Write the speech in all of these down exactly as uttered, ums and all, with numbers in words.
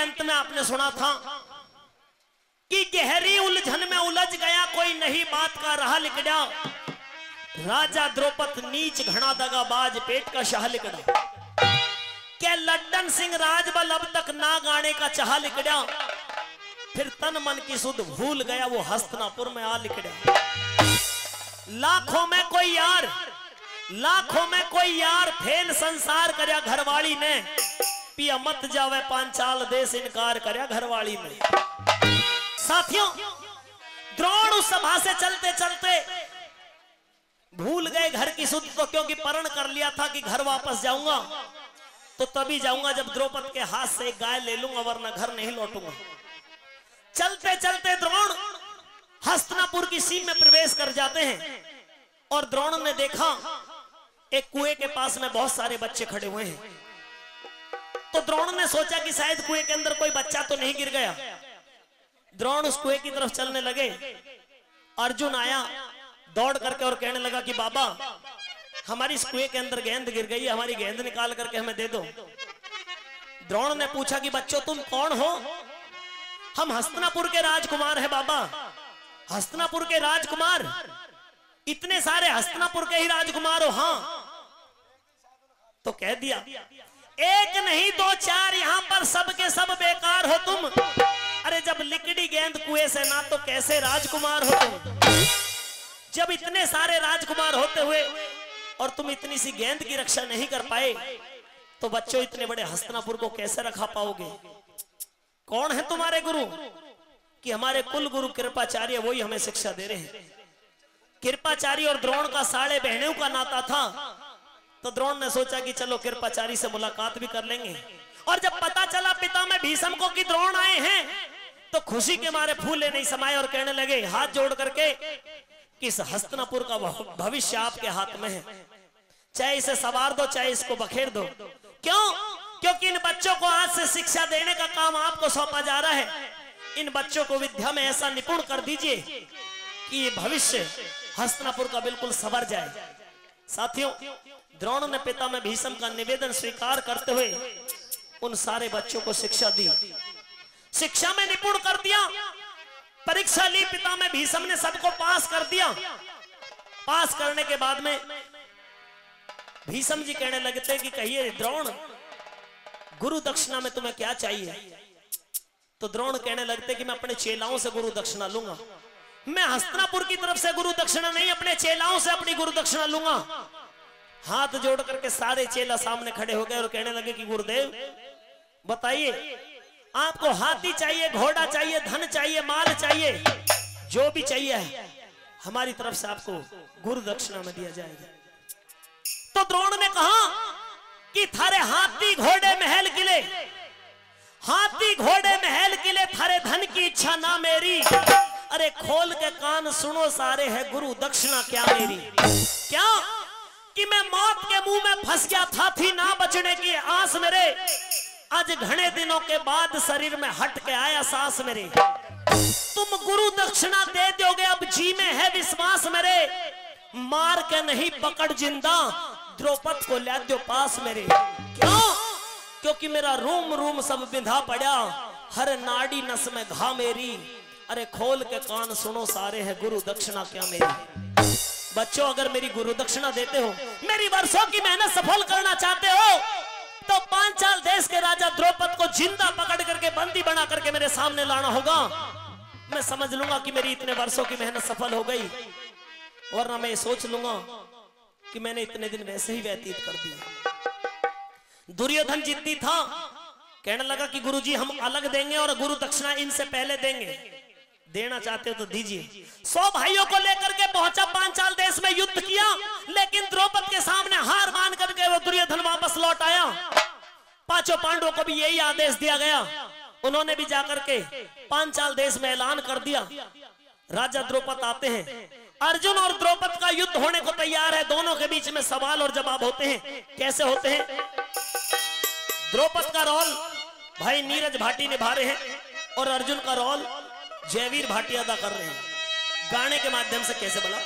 अंत में आपने सुना था कि गहरी उलझन में उलझ गया, कोई नई बात का राह लिकड़ा। राजा द्रौपद नीच घना दगाबाज, पेट का शाह लिकड़ा। के लड्डन सिंह राजबल अब तक ना गाने का चाह लिकड़ा। फिर तन मन की सुध भूल गया, वो हस्तिनापुर में आ लिकड़ा। लाखों में कोई यार, लाखों में कोई यार, फेल संसार करया घरवाली ने, पिया मत जावे पांचाल देश, इनकार करया घरवाली ने। साथियों, द्रोण उस सभा से चलते चलते भूल गए घर की सुध तो, क्योंकि प्रण कर लिया था कि घर वापस जाऊंगा तो तभी जाऊंगा जब द्रौपद के हाथ से एक गाय ले लूंगा, वरना घर नहीं लौटूंगा। चलते चलते द्रोण हस्तिनापुर की सीम में प्रवेश कर जाते हैं और द्रोण ने देखा एक कुएं के पास में बहुत सारे बच्चे खड़े हुए हैं। तो द्रोण ने सोचा कि शायद कुएं के अंदर कोई बच्चा तो नहीं गिर गया। द्रोण उस कुएं की तरफ चलने लगे। अर्जुन आया दौड़ करके और कहने लगा कि बाबा, हमारी इस कुएं के अंदर गेंद गिर गई है, हमारी गेंद निकाल करके हमें दे दो। द्रोण ने पूछा कि बच्चों, तुम कौन हो? हम हस्तिनापुर के राजकुमार हैं बाबा, हस्तिनापुर के राजकुमार। इतने सारे हस्तिनापुर के ही राजकुमार हो? हाँ। तो कह दिया, एक नहीं दो चार, यहाँ पर सब के सब बेकार हो तुम। अरे, जब लिकड़ी गेंद कुएं से ना, तो कैसे राजकुमार हो तुम? जब इतने सारे राजकुमार होते हुए और तुम इतनी सी गेंद की रक्षा नहीं कर पाए, तो बच्चों, इतने बड़े हस्तिनापुर को कैसे रखा पाओगे? कौन है तुम्हारे गुरु? कि हमारे कुल गुरु कृपाचार्य, वही हमें शिक्षा दे रहे हैं। कृपाचारी और द्रोण का साले बहनों का नाता था, तो द्रोण ने सोचा कि चलो, कृपाचारी से मुलाकात भी कर लेंगे। और जब पता चला पितामह भीष्म को कि द्रोण आए हैं, तो खुशी के मारे फूले नहीं समाए और कहने लगे हाथ जोड़ करके कि इस हस्तिनापुर का भव-, भविष्य आपके हाथ में है, चाहे इसे संवार दो, चाहे इसको बखेर दो। क्यों? क्योंकि इन बच्चों को आज से शिक्षा देने का काम आपको सौंपा जा रहा है। इन बच्चों को विद्या में ऐसा निपुण कर दीजिए कि ये भविष्य हस्तिनापुर का बिल्कुल संवर जाए। साथियों, द्रोण ने पितामह भीष्म का निवेदन स्वीकार करते हुए उन सारे बच्चों को शिक्षा दी, शिक्षा में निपुण कर दिया। परीक्षा ली पितामह भीष्म ने, सबको पास कर दिया। पास करने के बाद में भीष्म जी कहने लगते कि कहिए द्रोण, गुरु दक्षिणा में तुम्हें क्या चाहिए? तो द्रोण कहने लगते कि मैं अपने चेलाओं से गुरु दक्षिणा लूंगा। मैं हस्तिनापुर की तरफ से गुरु दक्षिणा नहीं, अपने चेलाओं से अपनी गुरु दक्षिणा लूंगा। हाथ जोड़ करके सारे चेला सामने खड़े हो गए और कहने लगे कि गुरुदेव, बताइए, आपको हाथी चाहिए, घोड़ा चाहिए, धन चाहिए, माल चाहिए, जो भी चाहिए, हमारी तरफ से आपको गुरु दक्षिणा में दिया जाएगा। तो द्रोण ने कहा कि थारे हाथी, घोड़े, महल, किले, हाथी, घोड़े, महल, किले, थारे धन की इच्छा ना मेरी। अरे, खोल के कान सुनो सारे, है गुरु दक्षिणा क्या मेरी। क्या कि मैं मौत के मुंह में फंस गया था, थी ना बचने की आस मेरे। आज घणे दिनों के बाद शरीर में हट के आया सांस मेरे। तुम गुरु दक्षिणा दे दोगे, अब जी में है विश्वास मेरे। मार के नहीं पकड़ जिंदा, द्रौपद को ला दो पास मेरे। क्यों? क्योंकि मेरा रूम रूम सब बिंधा पड़ा, हर नाड़ी नस में घा मेरी। अरे, खोल के कान सुनो सारे, है गुरु दक्षिणा क्या मेरी। बच्चों, अगर मेरी गुरु दक्षिणा देते हो, मेरी वर्षों की मेहनत सफल करना चाहते हो, तो पांचाल देश के राजा द्रौपद को जिंदा पकड़ करके, बंदी बना करके मेरे सामने लाना होगा। मैं समझ लूंगा कि मेरी इतने वर्षों की मेहनत सफल हो गई, वरना मैं ये सोच लूंगा कि मैंने इतने दिन वैसे ही व्यतीत कर दिए। दुर्योधन जिद्दी था, कहने लगा कि गुरुजी, हम अलग देंगे और गुरु दक्षिणा इनसे पहले देंगे। देना चाहते हो तो दीजिए। सौ भाइयों को लेकर के पहुंचा पांचाल देश में, युद्ध किया, लेकिन द्रौपद के सामने हार मान करके वो दुर्योधन वापस लौट आया। पांचों पांडवों को भी यही आदेश दिया गया। उन्होंने भी जाकर के पांचाल देश में ऐलान कर दिया। राजा द्रौपद आते हैं, अर्जुन और द्रौपद का युद्ध होने को तैयार है। दोनों के बीच में सवाल और जवाब होते हैं। कैसे होते हैं? द्रौपद का रोल भाई नीरज भाटी निभा रहे हैं और अर्जुन का रोल जयवीर भाटी अदा कर रहे हैं। गाने के माध्यम से कैसे बोला?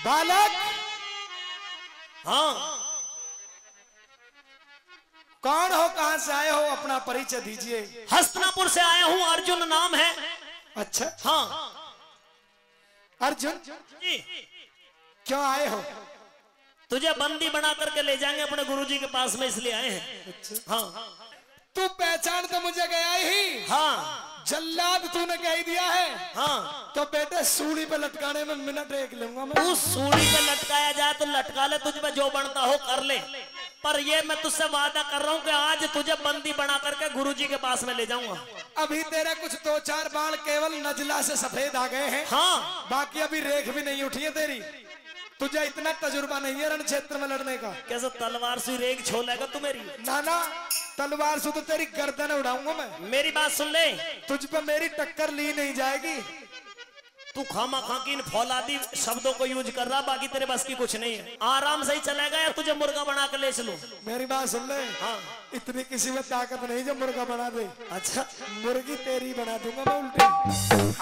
बालक, हाँ। कौन हो, कहां से आए हो, अपना परिचय दीजिए। हस्तिनापुर से आया हूं, अर्जुन नाम है। अच्छा। हाँ। अर्जुन जी। क्यों आए हो? तुझे बंदी बना करके ले जाएंगे अपने गुरुजी के पास में, इसलिए आए हैं। अच्छा। हाँ। तू पहचान तो मुझे गया ही। हाँ। जल्लाद तूने कह दिया है। हाँ। तो बेटे, सूली पे लटकाने में मिनट एक लूंगा मैं। तू सूली पे लटकाया जाए तो लटका ले, तुझ पे जो बनता हो कर ले, पर ये मैं तुझसे वादा कर रहा हूँ कि आज तुझे बंदी बना करके गुरुजी के पास में ले जाऊंगा। अभी तेरे कुछ दो चार बाल केवल नजला से सफेद आ गए हैं। हाँ। बाकी अभी रेख भी नहीं उठी है तेरी। तुझे इतना तजुर्बा नहीं है रण क्षेत्र में लड़ने का। कैसे तलवार से रेख छोलेगा तू मेरी? ना ना, तलवार से तो तेरी गर्दन उड़ाऊंगा मैं। मेरी बात सुन ले। तुझ पे मेरी टक्कर ली नहीं जाएगी। तू खामा खां की इन फौलादी शब्दों को यूज कर रहा, बाकी तेरे बस की कुछ नहीं है। आराम से ही चलेगा या तुझे मुर्गा बना के ले चलूं? मेरी बात सुन ले। हाँ। इतनी किसी में ताकत नहीं जो मुर्गा बना दे। अच्छा। मुर्गी तेरी बना दूंगा मैं उल्टी।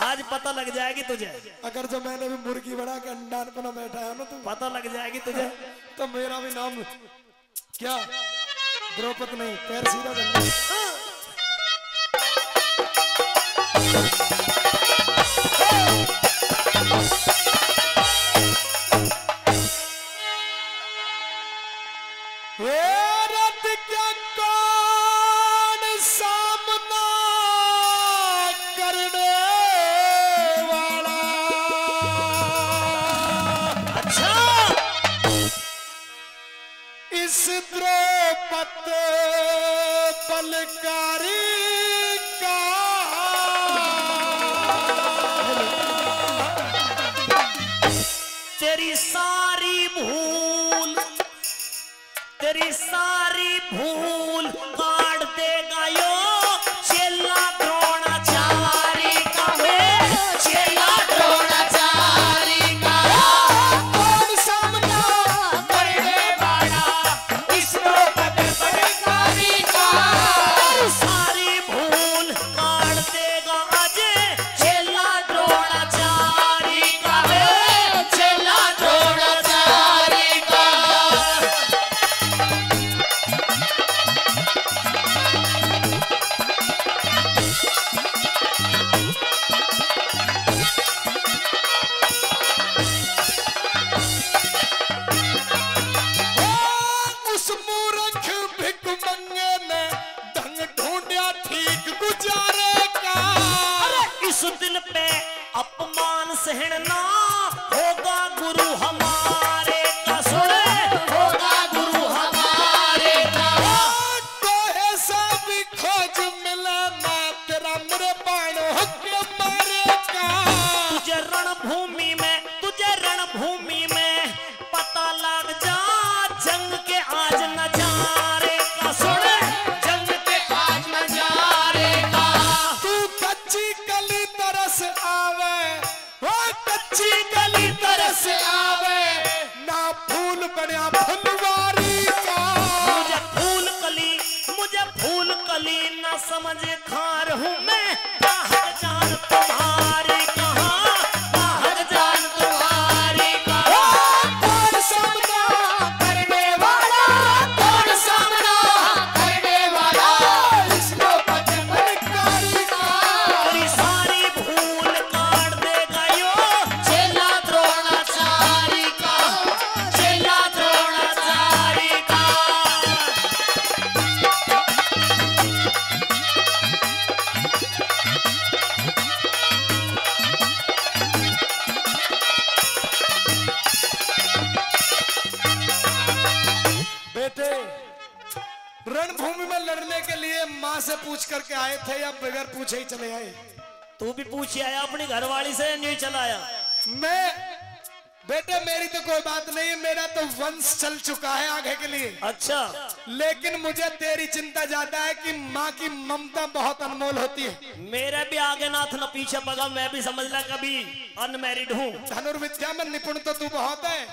आज पता लग जाएगी तुझे। अगर जो मैंने भी मुर्गी बना के अंडान पर ना बैठा है ना तू, पता लग जाएगी तुझे। तो मेरा भी नाम क्या? द्रौपद नहीं, पैर सीधा कर ले। ये रथ क्या कौन सामना करने वाला? अच्छा। इस द्रौपद बलकारी का। तेरी सारी भूल, तेरी सारी भूल काट देगा यो चेला द्रोणाचारी का। वे चेला द्रोणाचारी का। कौन सामना करने वाला इस द्रौपद बलकारी का? तेरी सारी भूल काट देगा आज चेला द्रोणाचारी का। वे चेला द्रोणाचारी का। उस मूर्ख भिख मंगे ने ढंग ढूंढया ठीक गुजारे का। अरे इस दिल पे अपमान सहन ना होगा गुरु हमारे का। सुने, होगा गुरु हमारे का। कोहे सा भी खोज मिला ना तेरा मेरे बाणों के मारे का। तुझे रणभूमि में, तुझे रणभूमि में पता लग जा जंग के आज नजारे का। सुन, जंग के आज नजारे का। तू कच्ची कली तरस आवे, ओ कच्ची कली तरस आवे, ना फूल बनया फुलवारी का। मुझे फूल कली, मुझे फूल कली ना समझ खार हूँ मैं, बाहर जान तुम्हारी कहाँ, बाहर जान तुम्हारी कहाँ। ओ कौन सामना करने वाला, कौन सामना करने वाला, इसको बचपन कारी का। तेरी सारी भूल काट देगा यो चेला द्रोणाचारी का, चेला द्रोणाचारी का। बेटे, रणभूमि में लड़ने के लिए माँ से पूछ करके आए थे या बगैर पूछे ही चले आए? तू भी पूछ आया अपनी घरवाली से, न्यू ही चला आया? मैं, बेटे, मेरी तो कोई बात नहीं है, मेरा तो वंश चल चुका है आगे के लिए। अच्छा। लेकिन मुझे तेरी चिंता ज्यादा है कि माँ की ममता बहुत अनमोल होती है। मेरे भी आगे ना हाथ ना पीछे पगा, मैं भी समझ ला कभी अनमैरिड हूँ। धनुर्विद्या में निपुण तो तू बहुत है,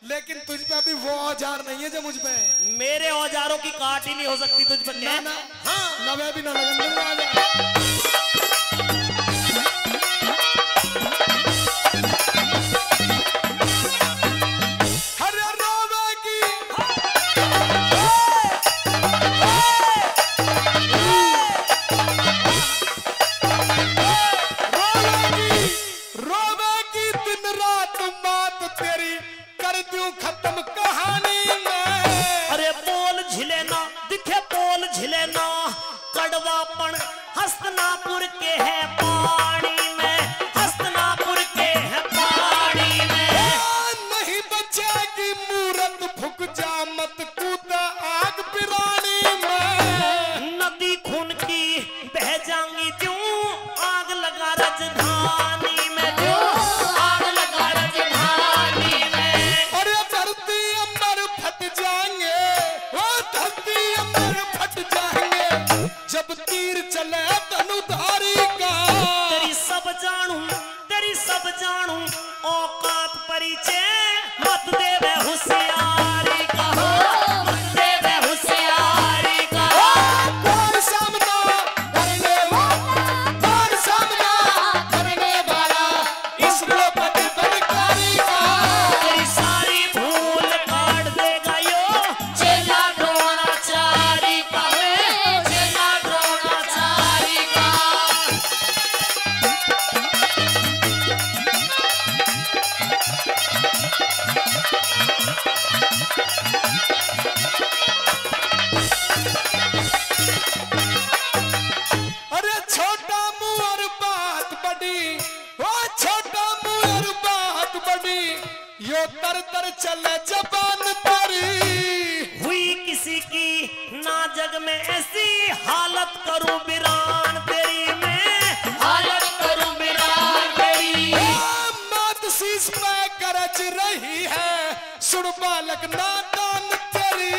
लेकिन तुझ पे अभी वो औजार नहीं है जो मुझ पे है। मेरे औजारों की काट ही नहीं हो सकती तुझ पे। ना, ना। हाँ। ना, मैं भी ना लगन दूंगा, आ जा। क्यों खत्म कहानी में। अरे बोल झिले ना, दिखे बोल झिले ना, कड़वापन हस्तिनापुर के है पानी में, हस्तिनापुर के है पानी में। ओ, नहीं बचेगी मूरत, फुक जा मत कूद आग पिरानी में। नदी खून की बह जाएंगी क्यों, आग लगा राजधानी में क्यों, आग लगा राजधानी में। अरे धरती अंबर फट जाएंगे, ओ धरती अंबर फट जाएंगे, जब तीर चले धनुधारी का। तेरी सब जानू, तेरी सब जानू औकात परिचय, मत देवे होशियारी का हो, मत देवे होशियारी का हो। कौन सामना करने वाला, कौन सामना करने वाला, इसको पति बलिदानी का। तेरी सारी भूल काट देगा यो चेला द्रोणाचारी का, हे चेला द्रोणाचारी का। अरे छोटा मुँह और बात बड़ी, ओ छोटा मुँह और बात बड़ी, यो तर तर चले जबान तेरी। हुई किसी की ना जग में ऐसी, हालत करूं वीरान तेरी मैं, हालत करूं वीरान तेरी। ओ मात शीश पे गरज रही है, सुन बालक नादान तेरी।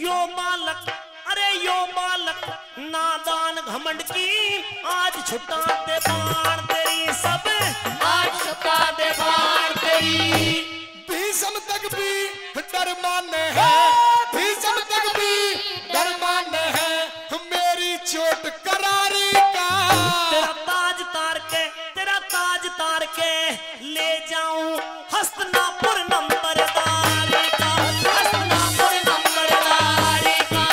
यो बालक, अरे यो बालक नादान घमंड की, आज छुटा दे बाण तेरी सब, आज छुटा दे बाण तेरी। भीषम तक भी डर माने है, भीषम तक भी डर माने है मेरी चोट करारी का। तेरा ताज तार के, तेरा ताज तार के ले जाऊं हस्तिनापुर नंबरदारी का, हस्तिनापुर नंबरदारी का।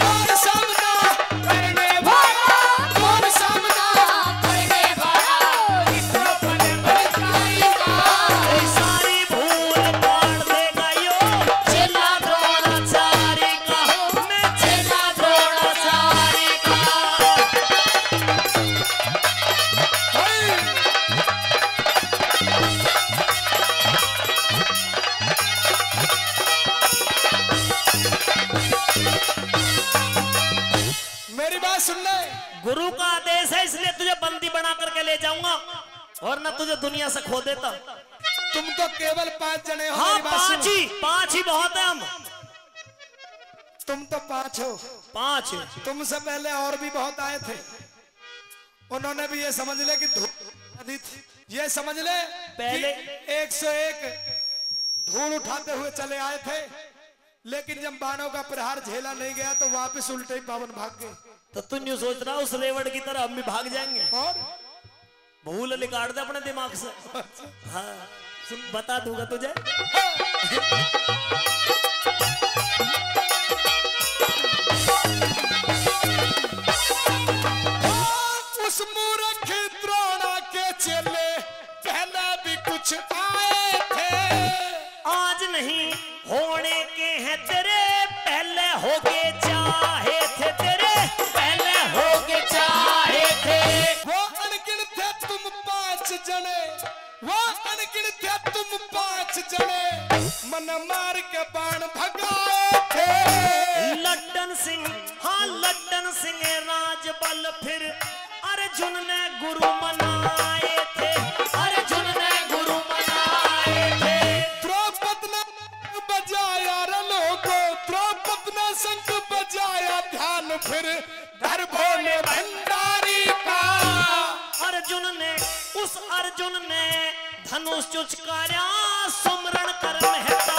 कौन सामना करने वाला, कौन सामना करने वाला, इस लोक में बलिदानी का। सारी भूल काट देगा यो चेला द्रोणाचारी का, मैं चेला द्रोणाचारी का। मेरी बात सुन ले। गुरु का आदेश है, इसलिए तुझे बंदी बना करके ले जाऊंगा, वरना तुझे दुनिया से खो देता। तुम तो केवल पांच जने हो, हाँ, मेरी बात सुनो। पांच ही, पांच ही बहुत है हम। तुम तो पांच हो। पांच। तुमसे पहले और भी बहुत आए थे, उन्होंने भी ये समझ ले कि धूल उठा दी थी। ये समझ ले पहले कि एक सौ एक धूल उठाते हुए चले आए थे, लेकिन जब बाणों का प्रहार झेला नहीं गया तो वापस उल्टे ही पावन भाग गए। तो तू न्यू सोच रहा, उस रेवड़ की तरह हम भी भाग जाएंगे। और भूल निकाल दे अपने दिमाग से। हाँ, सुन, बता दूंगा तुझे। उस मूर्ख द्रोणा के चेले पहले भी कुछ आए थे। आज नहीं होने के हैं तेरे, पहले हो के चाहे थे तेरे, पहले हो के चाहे थे। वो अनगिनत थे तुम पांच जने, वो अनगिनत थे तुम पांच जने, मन मार के बाण भगाए थे। लड्डन सिंह, हाँ, लड्डन सिंह राजबल फिर अर्जुन ने गुरु मनाए थे, अर्जुन ने गुरु मनाए थे। द्रौपद ने शंख बजाया रे लोगो, द्रौपद ने शंख बजाया, ध्यान फिर धर भोले भंडारी का। अर्जुन ने, उस अर्जुन ने धनुष उचकारा, सुमरण कर महता